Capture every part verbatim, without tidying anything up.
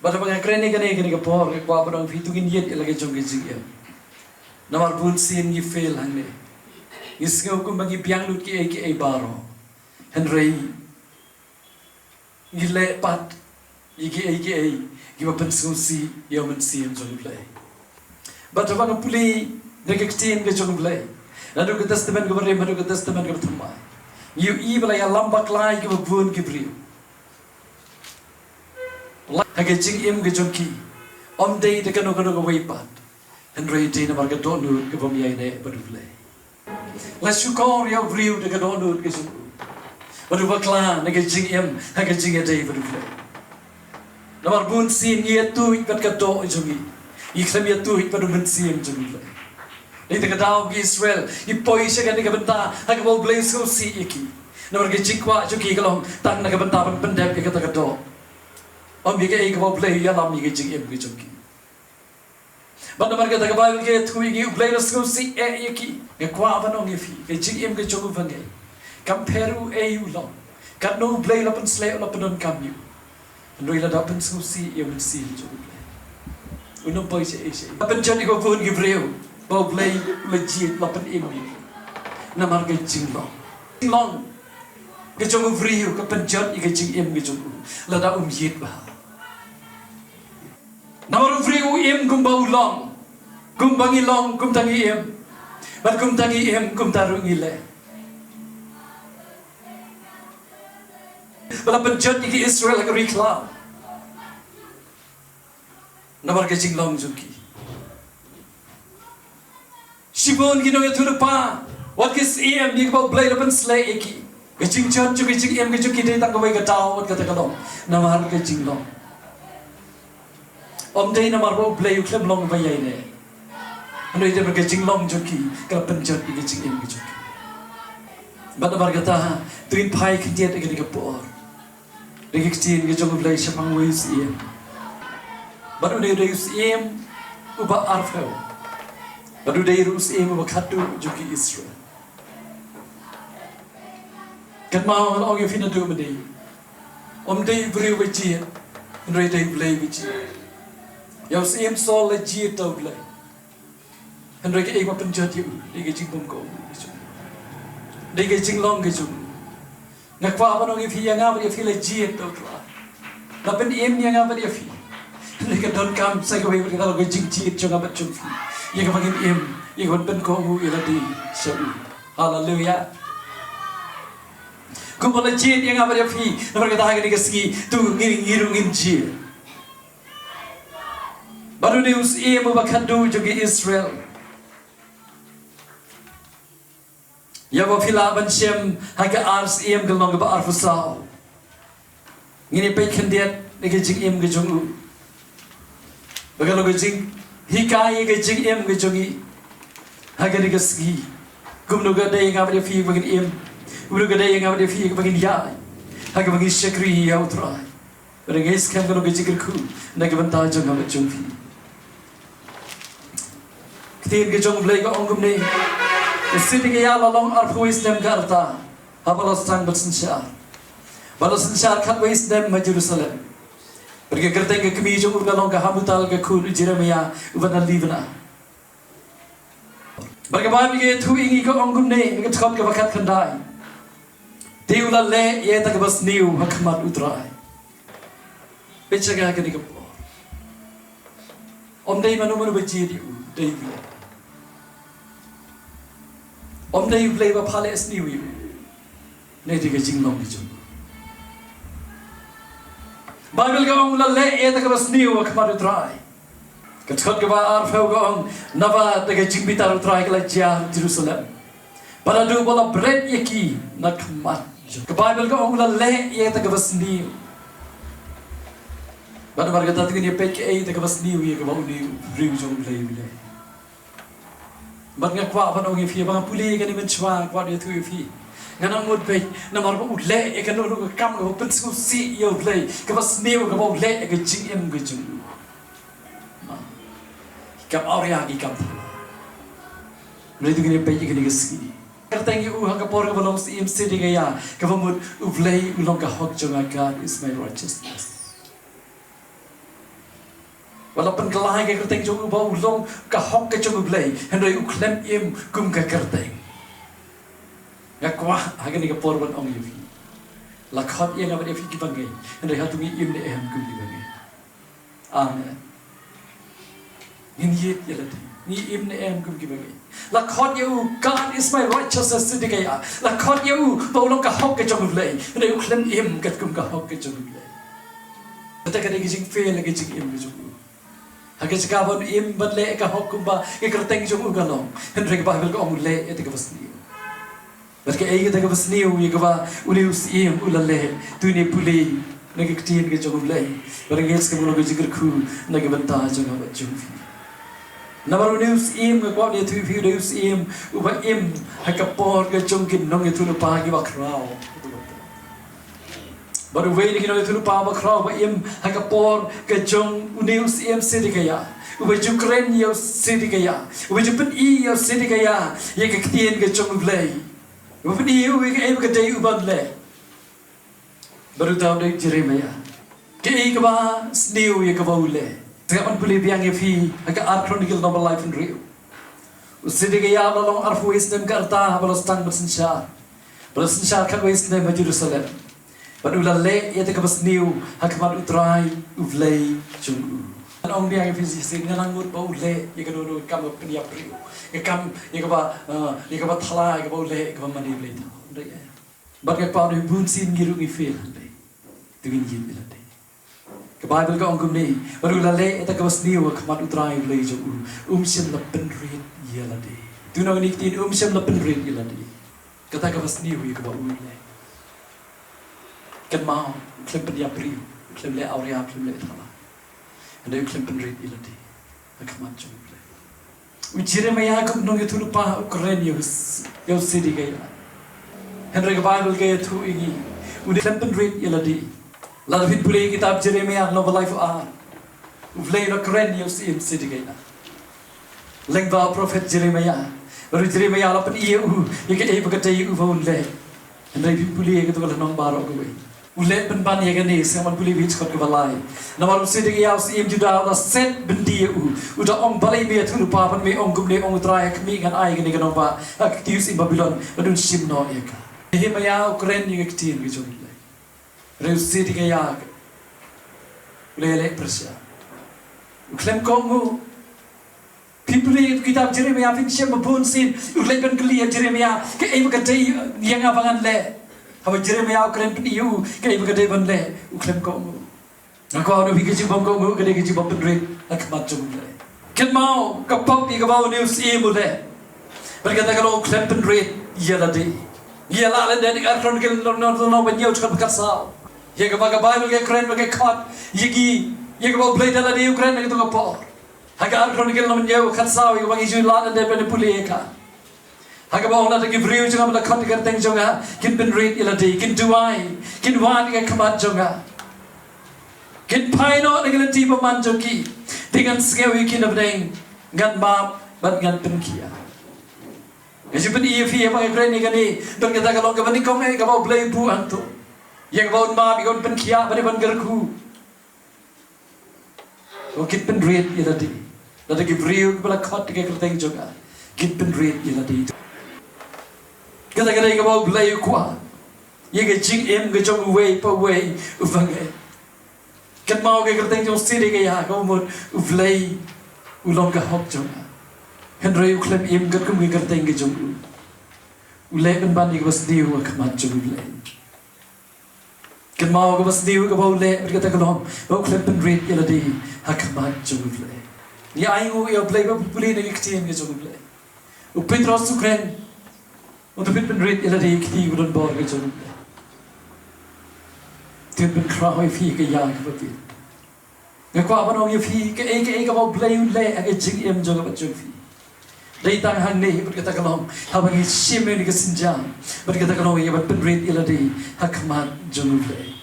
Bad haba nga kren ïa kane, kane ka por, nga kwah ban ong ïa phi, to ngin ïeit ïa la ka jong ka jingim. Namar bun sien ngi fail hangne. Ngi sngew kumba ngi biang lut kiei kiei baroh. Hynrei ngi leh pat ïa kiei kiei kiba pynsngewsih ïa u Mynsiem jong U Blei. Bad haba nga pule na ka ktien ka jong U Blei, naduh ka Testament kaba rim haduh ka Testament kaba thymmai, ngi ïohi ba la ïalam bakla ïa kiba bun ki briew ha ka jingim ka jong ki. Ym dei da kano kano kawei pat, hynrei dei namar ka dohnud kaba ïaineh bad U Blei. La shukor ïa u briew da ka dohnud ka jong u, bad u bakla na ka jingim ha ka jingïadei bad U Blei. Namar bun sien ngi ïathuh bad ka doh jong ngi, ngi khlem ïathuh bad u Mynsiem jong U Blei. Dei ta ka daw ki Israel ki poi sha kane ka bynta ha kaba U Blei u sngewsih ïa ki. Namar ka jingkwah jong ki ka long tang na ka bynta ban pyndep ïa kata ka doh, ym ïa kaei kaba U Blei u ïalam ïa ka jingim ka jong ki. Bad namar kata ka Baibl ka ïathuh ïa ngi, U Blei u la sngewsih eh ïa ki. Nga kwah ban ong ïa phi, ka jingim ka jong u bangeit kam pher ruh ei u long, katno U Blei u la pynsleh, u la pyndonkam ïa u, hynrei lada u pynsngewsih ïa u Mynsiem jong U Blei, un ym poi shaei shaei. La pynjot ïa kiba bun ki briew ba U Blei u la jied, u la pynim ïa ki. Namar ka jinglong, jinglong ka jong u briew ka pynjot ïa ka jingim ka jong u lada um ïeit bha. Namar u briew u im kumba u long, kumba ngi long kumta ngi im, bad kumta ngi im kumta ruh ngi leh. Ba la pynjot ïa ki Israel ha ka ri khlaw namar ka jinglong jong ki. Shibun ki nongïathuhlypa, wat ki syiem, ïa kiba U Blei u la pynsleh ïa ki, ka jingjot jong ka jingim ka jong ki dei tang kawei ka daw, wat kata ka long namar ka jinglong. Ym dei namar ba U Blei u khlem long ba ïaineh, hynrei dei namar ka jinglong jong ki ka la pynjot ïa ka jingim ka jong ki. Bad namar kata, to ngin phai khyndiat ïa kane ka por. Dei ka ktien ka jong U Blei shaphang uwei u syiem. Bad u dei, u dei u syiem uba arphew. Bad u dei ruh u syiem uba khatduh jong ki Israel. Kynmaw, nga la ong ïa phi naduh mynne, ym dei u briew ba jied, hynrei dei U Blei ba jied. Ïa u syiem Saul la jied da U Blei. Hynrei kaei ba pynjot ïa u, dei ka jingbymkohnguh ka jong u, dei ka jinglong ka jong u. Nga kwah ban ong ïa phi, ïa nga bad ïa phi la jied da U Trai, la pynim ïa nga bad ïa phi. Hynrei ka donkam sa kawei bad kata ka long ka jingjied jong nga bad jong phi, ïa kaba ngin im, ïa kaban pynkohnguh ïa lade sha u. Haleluia. Kumba la jied ïa nga bad ïa phi, namar kata ha kane ka sngi to ngin, ngi ruh ngin jied. Bad u dei u syiem uba khatduh jong ki Israel. Ïa ba phi lah ban shem ha ka Ar Syiem ka lynnong kaba arphew saw. Ngin ïa peit khyndiat ïa ka jingim ka jong u, ba ka long ka jinghikai ïa ka jingim ka jong ngi ha kane ka sngi. Kumno ka dei ïa nga bad ïa phi ba ngin im, kumno ka dei ïa nga bad ïa phi ba ngin ïaid ha kaba ngin shakri ïa U Trai. Bad nga ngeit skhem ka long ka jingkyrkhu na ka bynta jong nga bad jong phi. Ktien ka jong U Blei ka ong kumne: U Sidney Gaya la long arphew wei snem ka rta haba la sdang ban synshar. Bad la synshar khatwei snem ha Jerusalem. Bad ka kyrteng ka kmie jong u ka long ka Hamutal, ka khun u Jeremiah uba na Libnah. Bad ka Baibl ka ïathuh ïa ngi, ka ong kumne ha ka dkhot kaba khatkhyndai: Te u la leh ïa kata kaba sniew ha khmat U Trai. Peit sha ka, ha kane ka por, ym dei mano mano ba jied ïa u, dei U Blei. Ym dei U Blei ba pha leh sniew ïa u. Ngi dei ka jinglong ka jong u. Baibl ka ong, u la leh ïa kata kaba sniew ha khmat U Trai. Ka dkhot kaba arphew ka ong: Naba da ka jingbitar U Trai ka la jia ha Jerusalem, bad naduh ba la bret ïa ki na khmat jong u. Ka Baibl ka ong, u la leh ïa kata kaba sniew. Bad namar kata to ngin ïa peit kaei kata kaba sniew ïa kaba une u briew jong U Blei u leh. Bad nga kwah ban ong ïa phi, ba nga pule ïa kane mynshuwa, nga kwah ban ïathuh ïa phi. Nga nang mut beit namar ba u leh ïa kano kano ka kam kaba pynsngewsih ïa U Blei, kaba sniew, kaba u leh ïa ka jingim ka jong u. Ki kam awria, ki kam phylla. Hynrei to ngin ïa peit ïa kane ka sngi. Kyrteng ïa u ha ka por kaba long Syiem Sidney Gaya, kaba mut: U Blei u long ka hok jong nga, God is my righteousness. Ba la pynkylla ïa ka kyrteng jong u ba u long ka hok ka jong U Blei, hynrei u khlem im kum ka kyrteng. Nga kwah ha kane ka por ban ong ïa phi, la khot ïa nga bad ïa phi kiba ngeit, hynrei hato ngi im ne em kum kiba ngeit? Amen. Ngin ïeit ïa lade, ngi im ne em kum kiba ngeit? La khot ïa u, "God is my righteousness," Zedekiah. La khot ïa u ba u long ka hok ka jong U Blei, hynrei u khlem im katkum ka hok ka jong U Blei. Kata ka dei ka jingfail, ka jingim ka jong u. Ha ka jaka ban im ban leh ka hok kumba ka kyrteng jong u ka long, hynrei ka Baibl ka ong u leh ïa kata kaba sniew. Bad kaei kata kaba sniew ïa kaba une u syiem u la leh? To ngin pule na ka ktien ka jong U Blei, bad ngin sa ka long ka jingkyrkhu na ka bynta jong nga bad jong phi. Namar une u syiem, nga kwah ban ïathuh ïa phi, une u syiem uba im ha ka por ka jong ki nongïathuhlypa kiba khraw. Bad uwei na ki nongïathuhlypa bakhraw ba im ha ka por ka jong une u syiem Zedekiah, uba ju kren ïa u Zedekiah, uba ju pyni ïa u Zedekiah ïa ka ktien ka jong U Blei, uba pyni ïa u ïa kaei ba ka dei u ban leh. Bad uta u dei Jeremiah. Kaei kaba sniew ïa kaba u leh? Te ngan pule biang ïa phi ha ka Ar Chronicle lynnong ba laiphew hynriew. U Zedekiah u la long arphew wei snem ka rta haba la sdang ban synshar, ba la synshar khatwei snem ha Jerusalem. Bad u la leh ïa kata kaba sniew ha khmat U Trai U Blei jong u. Ngan ong biang ïa phi shisien, nga nang mut ba u leh ïa kano kano ka kam kaba pynïap briew, ka kam ïa kaba, eh, ïa kaba thala, ïa kaba u leh ïa kaba mane Blei thaw. Bad nga kwah ban ong, bunsien ngi ruh ngi fail hangne. To ngin ïeit ïa lade. Ka Baibl ka ong kumne, bad u la leh ïa kata kaba sniew ha khmat U Trai U Blei jong u, um shym la pynrit ïa lade. To ngi ong ïa kine, um shym la pynrit ïa lade. Kata kaba sniew ïa kaba u leh. Kynmaw, u khlem pynïap briew, u khlem leh awria, u khlem leh thala, hynrei u khlem pynrit ïa lade ha khmat jong U Blei. U Jeremiah kum u nongïathuhlypa u kren ïa u S-, ïa u Zedekiah. Hynrei ka Baibl ka ïathuh ïa ngi, u khlem pynrit ïa lade. Lada phi pule ïa ka kitab Jeremiah lynnong ba laiphew ar, U Blei u la kren ïa u syiem Zedekiah lyngba u prophet Jeremiah. Bad u Jeremiah u la pyni ïa u ïa kaei ba ka dei u ba un leh. Hynrei phi pule ïa kato ka lynnong baroh kawei, u leh pynban ïa kane. Sa ngan pule beit sha dkhot kaba lai. Namar u Zedekiah u syiem Judah u la set byndi ïa u, u da ong, balei me ïathuhlypa? Bad me ong kumne, ong, U Trai, ha khmih, ngan ai ïa kane ka nongbah ha ka kti u syiem Babilon, bad un shim noh ïa ka. Nehemiah u kren ïa ka ktien ka jong U Blei. Hynrei u Zedekiah u la ïaleh pyrshah, u khlem kohnguh. Phi pule ïa ka kitab Jeremiah, phin shem ba bunsien u leit ban kylli ïa Jeremiah, kaei ba ka dei ïa nga ba ngan leh? Haba Jeremiah u kren pyni ïa u kaei ba ka dei ban leh, u khlem kohnguh. Nga kwah ban ong ïa phi, ka jingbym kohnguh ka dei ka jingbym pynrit ha khmat jong U Blei. Kynmaw ka pop ïa kaba une u syiem u leh. Bad kata ka long u khlem pynrit ïa lade. Ngi ïa lah lyndet ïa ka Ar Chronicle lynnong, lynnong, lynnong ba hynñiew, dkhot ba khatsaw. Ïa kaba ka Baibl ka kren bad ka khot ïa ngi ïa kaba U Blei da lade u kren ha kato ka por. Ha ka Ar Chronicle lynnong ba hynñiew, khatsaw, ïa kaba ngi ju lah lyndet ban pule ïa ka. Ha kaba ong, lada ki briew jong nga ba la khot ïa ka kyrteng jong nga kin pynrit ïa lade, kin duwai, kin wan ïa ka khmat jong nga, kin phai noh na ki lynti bymman jong ki, te ngan sngew ïa ki na bneng, ngan map bad ngan pynkhiah. Nga ju pyni ïa phi haba nga kren ïa kane, don kata ka long kaba nyngkong eh kaba U Blei u buh hangto ïa kaba un map, ïa kaba un pynkhiah bad ïa ban kyrkhu. Kin pynrit ïa lade. Lada ki briew kiba la khot ïa ka kyrteng jong nga kin pynrit ïa lade. Kata ka dei kaba U Blei u kwah ïa ka jingim ka jong uwei pa uwei uba ngeit. Kynmaw ka kyrteng jong u Zedekiah, kaba mut U Blei u long ka hok jong nga. Hynrei u khlem im katkum ka kyrteng ka jong u. U leh pynban ïa kaba sniew ha khmat jong U Blei. Kynmaw kaba sniew kaba u leh, bad kata ka long ba u khlem pynrit ïa lade ha khmat jong U Blei. Ngi ainguh ïa U Blei ba phi pule na ka ktien ka jong U Blei. U Petros u kren, un pynrit ïa lade ha ka kti ba donbor ka jong U Blei. Te un pynkhraw ïa phi ha ka ïa kaba bit. Nga kwah ban ong ïa phi, kaei kaei kaba U Blei u leh ha ka jingim jong nga bad jong phi, dei tang hangne, bad kata ka long haba ngi shim ïa kane ka sienjam, bad kata ka long ïa ban pynrit ïa lade ha khmat jong U Blei.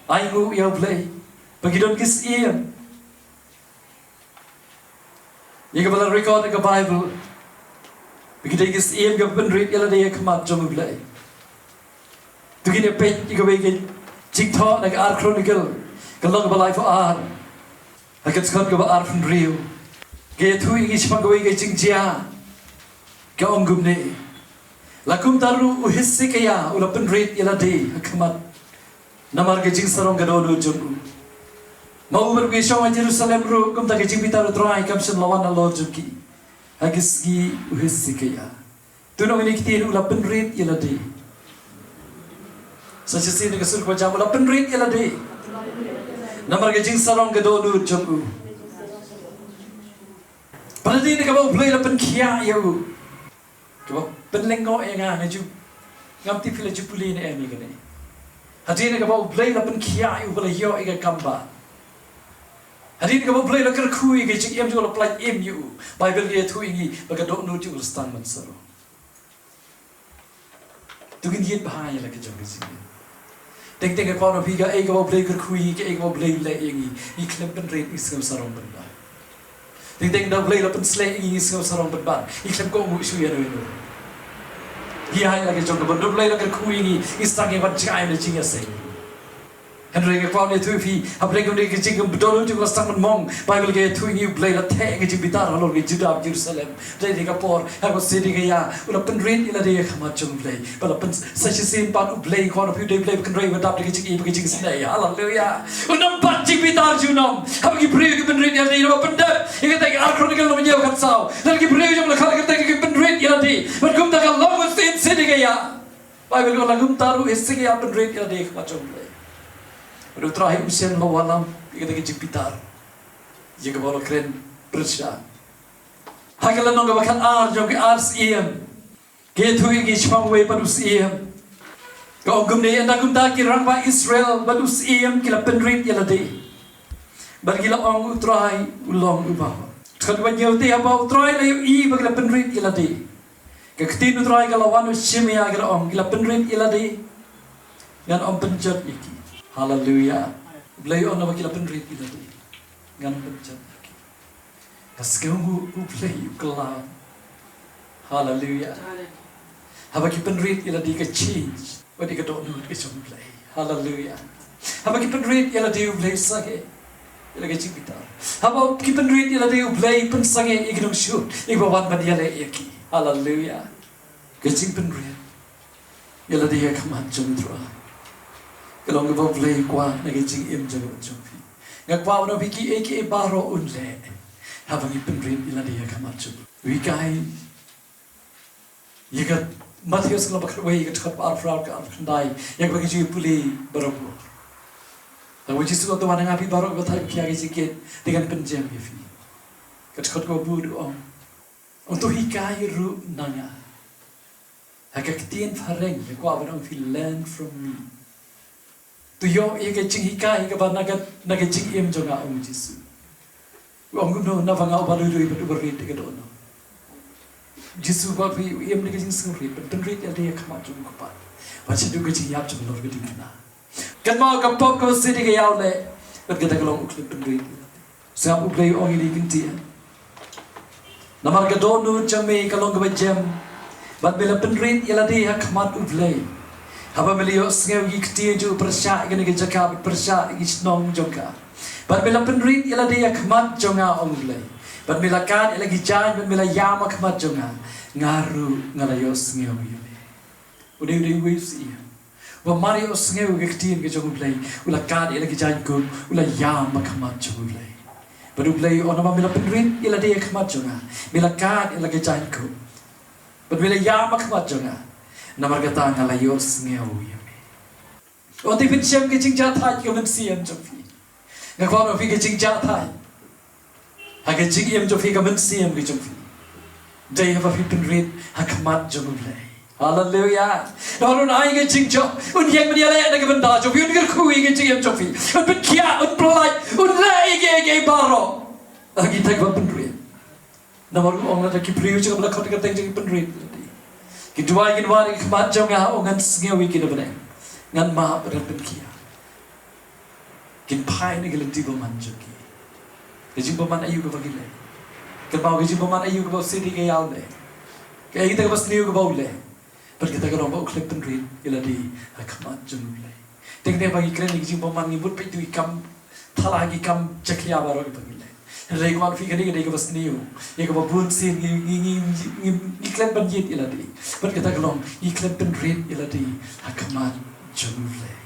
Ainguh ïa U Blei ba ki don ki syiem, ïa kaba la record ha ka Baibl, ba ki dei ki syiem kiba pynrit ïa lade ha khmat jong U Blei. To ngin ïa peit ïa kawei ka jingthoh na ka Ar Chronicle, ka lynnong ba laiphew ar. Ha ka dkhot kaba arphew hynriew, ka ïathuh ïa ngi shaphang kawei ka jingjia. Ka ong kumne: La kumta ruh u Hesekiah u la pynrit ïa lade ha khmat, namar ka jingsarong ka dohnud jong u. Ma u bad ki shong ha Jerusalem ruh, kumta ka jingbitar U Trai kam shym la wan halor jong ki ha ki sngi u Hesekiah. To nong ïa kine ki ktien, u la pynrit ïa lade. Sa shisien ka sur kaba jam, u la pynrit ïa lade namar ka jingsarong ka dohnud jong u. Bad hadien kaba U Blei la pynkhiah ïa u, kaba pynlyngngoh ïa nga, nga ju, ngam tip phi la ju pule ne em ïa kane. Hadien kaba U Blei la pynkhiah ïa u, ba la ïoh ïa ka kam ba, hadien kaba U Blei la kyrkhu ïa ka jingim jong u, la pyllait im ïa u, Baibl ka ïathuh ïa ngi ba ka dohnud jong u la sdang ban sarong. To ngin ïeit bha ïa la ka jong ka jingim. Teng teng nga kwah ong ïa phi, kaei kaba U Blei kyrkhu ïa ngi, kaei kaba U Blei leh ïa ngi, ngi khlem pynrit, ngi sngew sarong pynban. Teng teng da U Blei la pynsleh ïa ngi, ngi sngew sarong pynban, ngi khlem kohnguh shuh ïano ïano. Ngi ai la ka jong ka bor, da U Blei la kyrkhu ïa ngi, ngi sdang ïa ka jingaiñ, ka jingïaseng. Hynrei nga kwah ïathuh ïa phi, hapdeng ka jingim, ka dohnud jong u la sdang ban mong, Baibl ka ïathuh ïa ngi U Blei la theh ïa ka jingbitar halor ka Judah bad Jerusalem. Dei dei ka por, ha kaba Hesekiah u la pynrit ïa lade ha khmat jong U Blei. Bad la pyn, sa shisien pat U Blei, nga kwah ong ïa phi, U Blei u kynrei, u dap da ka jingïeit bad ka jingisynei. Haleluia. Un ym bat jingbitar junom. Haba ki briew ki pynrit ïa lade, naba pyndep ïa kata ha Ar Chronicle lynnong hynñiew khatsaw. Lada ki briew jong u la khang kyrteng, ki pynrit ïa lade. Bad kumta ka long u Hesekiah. Baibl ka ong la kumta ruh u Hesekiah u pynrit ïa lade ha khmat jong U Blei. Bad U Trai um shym la wallam ïa kata ka jingbitar ïa kaba u la kren pyrshah. Ha ka lynnong kaba khatar jong ki Ar Syiem, ka ïathuh ïa ngi shaphang uwei pat u syiem. Ka ong kumne: Ynda kumta ki rangbah Israel bad u syiem ki la pynrit ïa lade, bad ki la ong, U Trai u long uba hok. Dkhot ba hynñiew: Te haba U Trai u la ïohi ba ki la pynrit ïa lade, ka ktien U Trai ka la wan ha u Shemaiah, ka la ong, Ki la pynrit ïa lade, ngan ym pynjot ïa ki. Haleluia. U Blei u ong, naba ki la pynrit ïa lade, ngan ym pynjot ïa ki. Nga sngew u Blei u kylla. Haleluia. Haba ki pynrit ïa lade, ka change, wat ïa ka dohnud ka jong U Blei. Haleluia. Haba ki pynrit ïa lade, U Blei u sangeh ïa la ka jingbitar. Haba ki pynrit ïa lade, U Blei u pynsangeh ïa ki nongshun, ïa kiba wan ban ïaleh ïa ki. Haleluia. Ka jingpynrit ïa lade ha khmat jong U Trai ka long kaba U Blei u kwah na ka jingim jong nga bad jong phi. Nga kwah ban ong ïa phi, kiei kiei baroh un leh haba ngi pynrit ïa lade ha khmat jong u. Ngi hikai ïa ka Mathaios ka lynnong ba khatwei, ka dkhot ba arphew, ka arphew khyndai, ïa kaba ngi ju ïa pule baroh. Haba U Jisu u ong, to wan ha nga phi baroh kiba thait kiba khia ka jingkit, te ngan pynjem ïa phi. Ka dkhot kaba bud u ong, ong, to hikai ruh na nga. Ha ka ktien phareng nga kwah ban ong ïa phi, learn from me. To ïoh ïa ka jinghikai kaba na ka, na ka jingim jong nga, ong U Jisu. U ong kumno? Naba nga uba lui lui bad uba rit ïa ka dohnud. U Jisu u kwah phi, u im da ka jingsngewrit, ban pynrit ïa lade ha khmat jong u Kpa, ban sngewthuh ka jingïap jong u halor ka diengphna. Kynmaw, ka pop kaba u Hesekiah u leh, bad kata ka long u khlem pynrit. Sngap, U Blei u ong ïa ngi, ktien: Namar ka dohnud jong me ka long kaba jem, bad me la pynrit ïa lade ha khmat U Blei. Haba me la ïohsngew ïa ki ktien jong u pyrshah ïa kane ka jaka bad pyrshah ïa ki shnong jong ka, bad me la pynrit ïa lade ha khmat jong nga, ong U Blei, bad me la kad ïa la ki jaiñ, bad me la ïam ha khmat jong nga, nga ruh nga la ïohsngew ïa me. U dei, u dei uwei u syiem uba mar ïohsngew ïa ka ktien ka jong U Blei, u la kad ïa la ki jaiñkup, u la ïam ha khmat jong U Blei. Bad U Blei u ong, naba me la pynrit ïa lade ha khmat jong nga, me la kad ïa la ki jaiñkup, bad me la ïam ha khmat jong nga, namar kata nga la ïohsngew ïa me. Wat ïa phin shem ka jingjahthait ka mynsiem jong phi. Nga kwah ong ïa phi, ka jingjahthait ha ka jingim jong phi, ka mynsiem ka jong phi, dei haba phi pynrit ha khmat jong U Blei. Haleluia. Namar un ai ka jingjop, un ïeng ban ïaleh na ka bynta jong phi, un kyrkhu ïa ka jingim jong phi, un pynkhiah, un pyllait, un leh ïa kiei kiei baroh ha kita kiba pynrit. Namar u ong, lada ki briew jong nga ba la khot ïa ka kyrteng jong nga, ki pynrit ïa lade, kin duwai, kin wad ha khmat jong nga, u ong, ngan sngew ïa ki na bneng, ngan map bad ngan pynkhiah. Kin phai na ka lynti bymman jong ki. Ka jingbymman aïu kaba ki leh? Kynmaw, ka jingbymman aïu kaba u Hesekiah u leh? Kaei kata kaba sniew kaba u leh? Bad kata ka long ba u khlem pynrit ïa lade ha khmat jong U Blei. Teng teng ba ngi kren ïa ka jingbymman, ngi mut peit ïa ki kam thala, ki kam jakhlia baroh kiba ngi leh. Hynrei kumno phi, kane ka dei kaba sniew ïa kaba bun sien ngi, ngi, ngi, ngi, ngi khlem ban ïit ïa lade. Bad kata ka long ngi khlem pynrit ïa lade ha khmat jong U Blei.